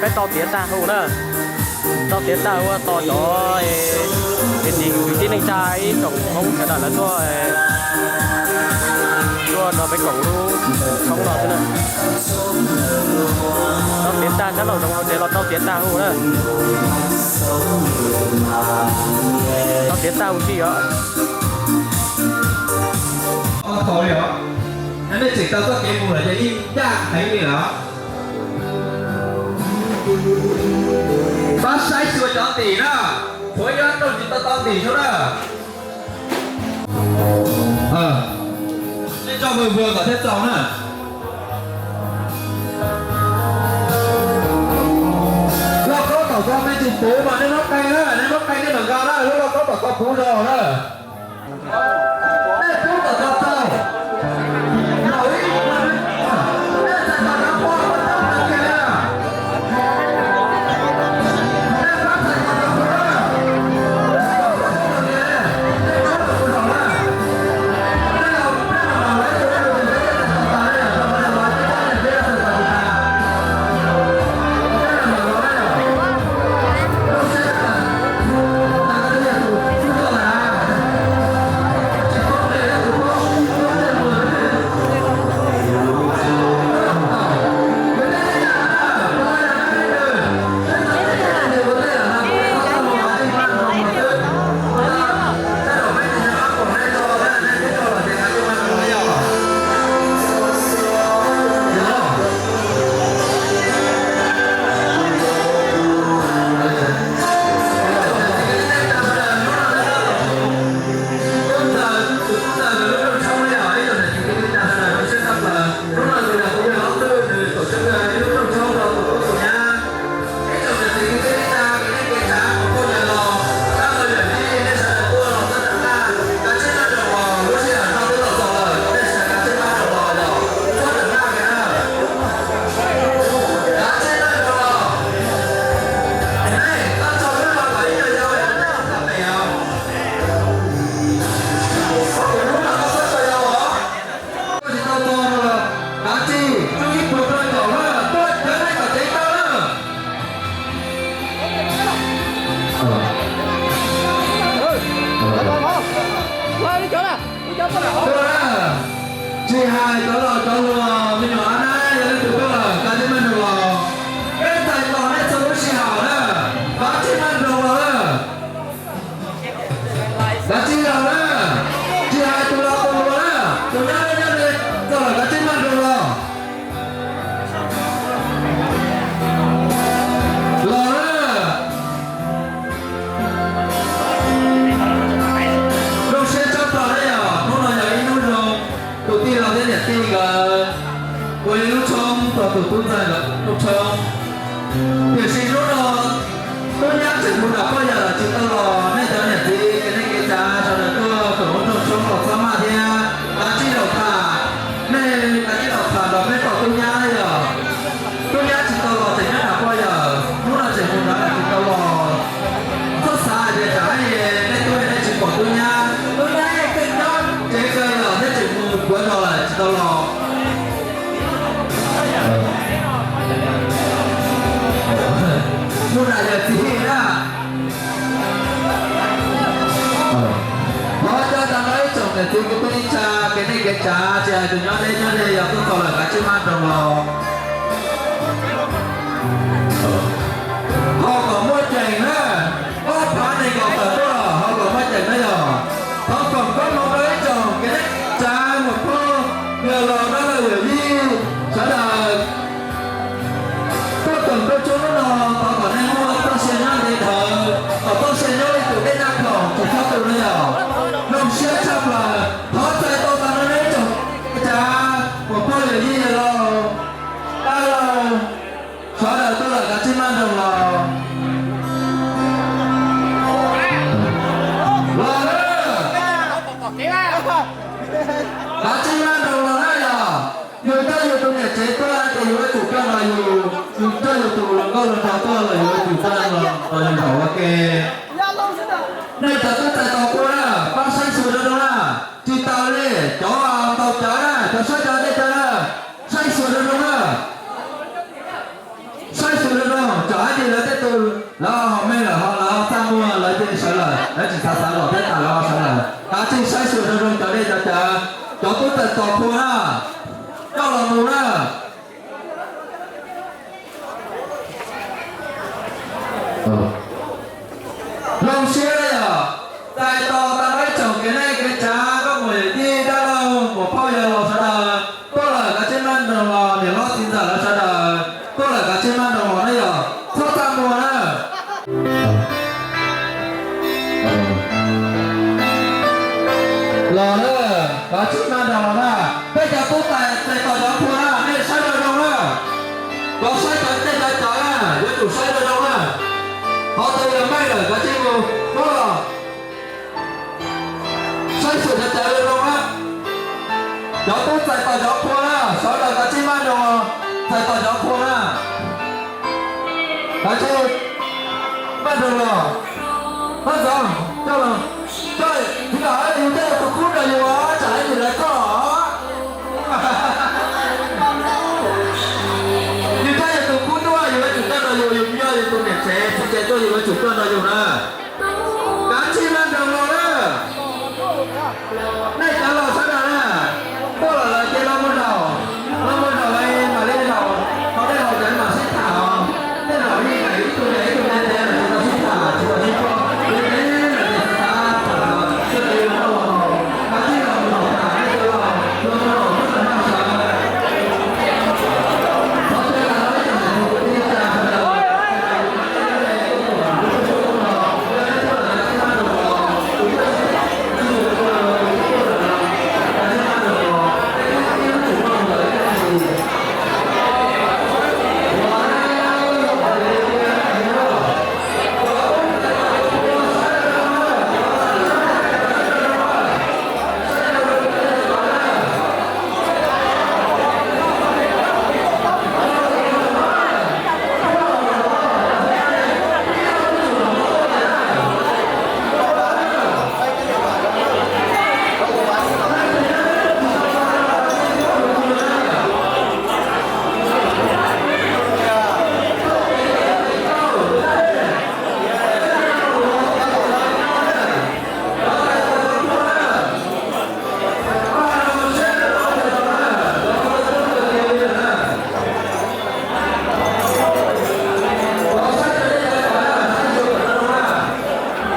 Peb tau tiav tag hu na, tau tiav tag hu tos cov kwv tij neej tsa ib tsoom Hmoob sawv daws lawv tuaj, tuaj nrog peb koom lub tshoob no xwb na. Tau tiav tag sab laug zoov hauv tsev los tau tiav tag hu na. Tau tiav tag hu si os. Thaum li os, nej tseem tau txoj kev mus lawm ces yeej ncaj heev li lawm. Pab saib xyuas cov ntim na, tshuav ib ob tug tsis tau tau ntim xwb na. Nej tso mus vuag kom thiaj txaus na. Lauj kaub tom ko me tsis puv mas nej muab qe na, nej muab qe nej mam nqa na, lub lauj kaub tom ko puv zog na. Tsis hais cov laus cov hluas, me nyuam ab nab yog leej twg tuaj lawm kav tsij maj nroos los. Peb txais tos nej txhua lub sij hawm na, kav tsij maj nroos los na. Kav tsij los na, tsis hais tus laus tus hluas na, tus nyob deb nyob ze txog lawm kav tsij maj nroos los. Los na. Zoo siab tshaj plaws na yom, hnub no yog ib hnub zoo, tus tij laug thiab niam tij nkawd ua ib lub tshoob rau tus tub ntxawg nkawd lub tshoob. Tiam sis hnub no tub nyab tseem mus nram poj yawm tsis tau los, nej cov niam txiv kev neej kev tsav sawv daws tuaj koom lub rooj tshoob los txhob maj thiab, kav tsij los tham, nej kav tsij los tham nrog peb tus tub nyab yom. Tub nyab tsis tau los tseem nyob nram poj yawm, hnub no tseem mus nrad lawm tsis tau los. Txhob xav hais tias tsam nej tub nej tsis pom tub nyab, tub nyab yeej nyob tsev kawg los thiab tseem mus kuav zos lawm tsis tau los. Hnub no yog txiv na. Thov coj tag nrho ib tsoom niam txiv kwv tij neej tsa kev neej kev tsav tsis hais tus nyob deb nyob ze yog tuaj txog lawm kav tsij maj nroos los. Ho kom muaj ceem na, ob phav nees nkaum tawm tuaj ho kom muaj ceem na yog. Thov foom koob hmoov rau ib tsoom kev neej tsav muam phauj yawg laus dab laug yawm yij sawv daws tuaj koom rau tshoob hnub no, thov kom nej muaj txoj sia nyob ntev dhawv, kom txoj sia nyob li tus dej naj khoom tsis txhob tu na yog. Zoo siab tshaj plaws, thov txais tau tag nrho nej ib tsoom kev tsav muam phauj yawm yij yawg laus dab laug sawv daws tuaj lawm kav tsij maj nroos los. Los lawm. Kav tsij maj nroos los na yog. Yus coj yus tus niam tsev tuaj ces yuav tsum coj los yus, yus coj yus tus hluas nkauj hluas nraug tuaj los yuav tsum coj los yus zaum ua ke. Nej cov twb txais tos kua na, pab saib xyuas zoo zoo na. Tsis tas li, cov ntau cawv na, cov saib cov dej cawv na, saib xyuas zoo zoo na. Saib xyuas zoo zoo, Lawv ho meej lawm ho lawv txaj muag lawv cia li sawv lawm, lawv tsis xav xav los thiab tas lawv ho sawv lawm. Kav tsij saib xyuas zoo zoo cov dej cov cawv, cov tub txais tos qhua na, coj los mus na. Zoo siab na yom, txais tos tag ib tsoom kev neej kev tsav, koj mus yawm yij dab laug muam phauj yawg laus sawv daws tuaj lawm, kav tsij maj nroos los, niam hlob txiv ntxawm lawv sawv daws tuaj lawm, kav tsij maj nroos los na yom, txhob txaj muag na. Los na, kav tsij maj nroos los na, peb cov tub txais txais tos cov qhua na, nej saib zoo zoo na, koj saib cov dej cov cawv na, yuav tsum saib zoo zoo na, qhov twg yog meej lawm kav tsij mus muab los. Saib xyuas cov cawv zoo zoo na, cov tub txais tos cov qhua na, sawv daws kav tsij maj nroos, txais tos cov qhua na. Kav tsij maj nroos los, maj ntxov, coj los, coj, txiv lam, yus thiaj yog tus khub nrog yus, tsam ib ntsis lawv koj. Yus thiaj yog tus khub tuaj, yus yuav tsum tuaj nrog yus, yus yog yus tus niam tsev txiv tsev tuaj, yus yuav tsum tuaj nrog yus na. Kav tsij maj nroos los na. Nej cov laus sawv daws na, tuaj los lawm ces los mus zaum, los mus zaum mam li zaum, ho tej laus cov mam sib tham os. Tej laus li ib tug niam ib tug txiv ces lawv tsis tau sib tham, tsis tau sib paub, ces peb lawv ces xav xav tham, sawv daws los, kav tsij los mus zaum tham nej cov laus, los mus zaum sawv daws noj sawv. Thov caw los ib tsoom niam txiv kwv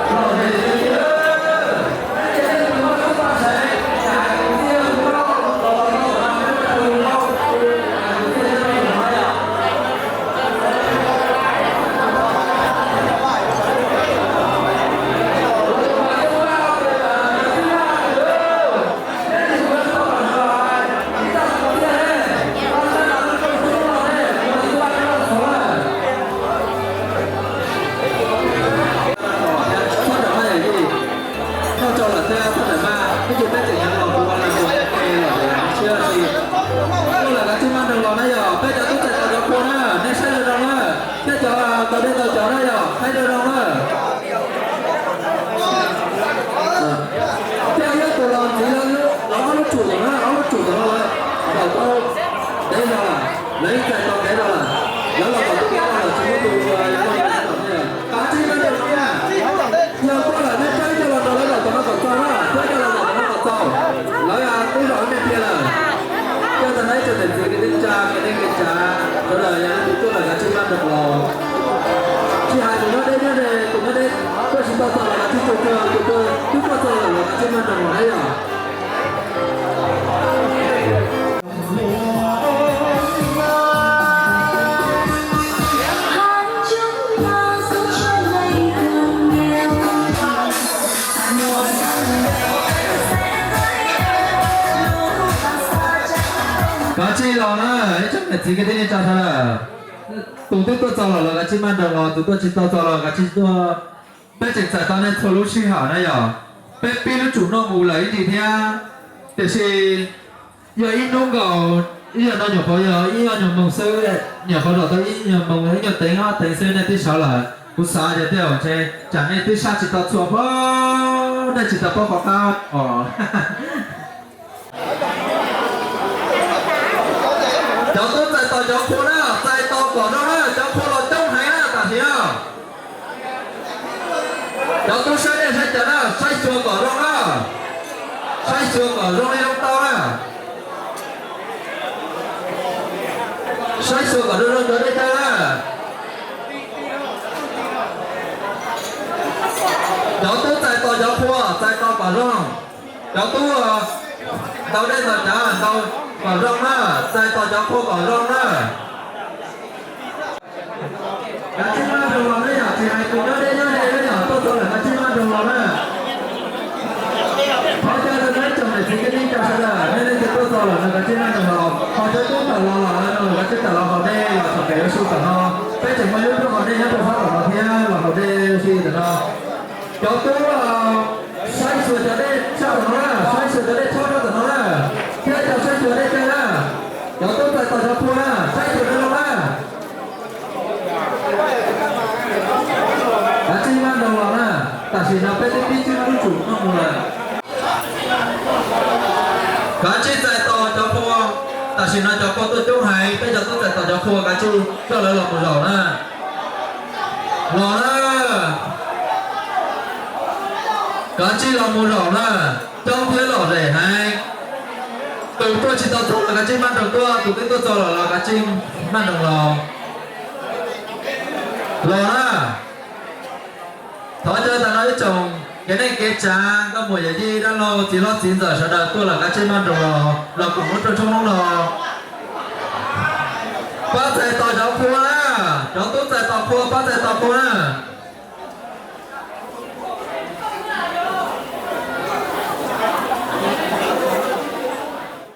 tij neej tsa sawv daws. Thoj rau lawm thiab thoj rau mas, ib tug peb tseem nyob los kuv ua los mus ua ke lawm, siab si. Tuaj lawm kav tsij maj nroos los na yom, peb cov tub txais tos cov qhua na, nej saib zoo zoo na, thiab cov tau dej tau cawv na yom, saib zoo zoo na. Thiab yog tus los ntxiv los ob lub tsum tom no, ob lub tsum tom no lawm, ntawm tau ntev zog lawm, lawv yeej txais tau ntev zog lawm, lawv los tom tus no lawm tsis muaj tus los tom no lawm. Kav tsij maj nroos na, yog tuaj lawm nej pab coj los nrog lawv zaum tom no kom txaus na, pab coj los zaum tom no kom txaus, lawv twb zaum ib me pliag lawm. Coj tag nrho ib tsoom niam txiv kwv tij neej tsa, kev neej kev tsav sawv daws, yog leej twg tuaj lawm kav tsij maj nroos los. Tsis hais tus nyob deb nyob ze, tus nyob deb tuaj tsis tau txog los kav tsij tsuag tsuag, tus twb tuaj txog lawm los kav tsij maj nroos los na yom. Kav tsij los na, ib tsoom niam txiv kwv tij neej tsa sawv daws. Tus twb tuaj txog los los kav tsij maj nroos los, tus tuaj tsis tau txog los kav tsij tuaj. Peb tseem txais tau nej txhua lub sij hawm na yom. Peb pib lub tsum noj mus lawm ib ntsis thiab, tiam sis yog ib hnub nkaus, ib yam no nyuam qhuav yog ib ob nyuag moos xwb, nyuam qhuav zaum tau ib nyuag moos ib nyuag teev ob teev xwb nej twb sawv lawm. Kuv xav tias tej zaum ntshe tsam nej twb saj tsis tau txhua pob, nej tsis tau paub qhov qab os. Cov tub txais tos cov qhua na, txais tos kom zoo na, cov qhua los coob heev na tam sim no. Tub saib dej saib cawv na, saib xyuas kom zoo na. Saib xyuas kom zoo li zoo tau na. Saib xyuas kom zoo zoo cov dej cawv na. Cov tub txais tos cov qhua, txais tos kom zoo. Cov tub ntaus dej ntaus cawv ntaus kom zoo na, txais tos cov qhua kom zoo na. Kav tsij maj nroos los na yom, tsis hais tus nyob deb nyob ze na yom, tuaj txog lawm kav tsij maj nroos los na. Thov caw rau ib tsoom niam txiv kwv tij neej tsa sawv daws, nej leej twg tuaj txog lawm no kav tsij maj nroos los, ho cov tub tawm los lawm no kav tsij tawm los haus dej los txog pem ua si tom no. Peb tseem muaj ib lub rooj haus dej nyob rau sab tom no thiab, los haus dej ua si tom no. Cov tub saib xyuas cov dej tshab tom no na, saib xyuas cov dej tshab rau tom no na, thiab cov saib xyuas dej cawv na. Cov tub txais tos cov qhua na, saib xyuas rau zoo na. Kav tsij maj nroos los na, tam sim no peb twb pib tswb lub tsum noj mus lawm. Kav tsij txais tos cov qhua, tam sim no cov qhua tuaj coob heev, peb cov tub txais tos cov qhua kav tsij coj lawv los mus zaum na. Los na. Kav tsij los mus zaum na, coob thiab lom zem heev. Tus tuaj tsis tau txog los kav tsij maj nroos tuaj, tus twb tuaj txog lawm los kav tsij maj nroos los. Los na. Thov caw tag nrho ib tsoom kev neej kev tsav, nkauj muam yawm yij dab laug txiv hlob txiv ntxawm sawv daws tuaj lawm kav tsij maj nroos los, los koom lub rooj tshoob hmoob no. Pab txais tos cov qhua na, cov tub txais tos qhua pab txais tos qhua na.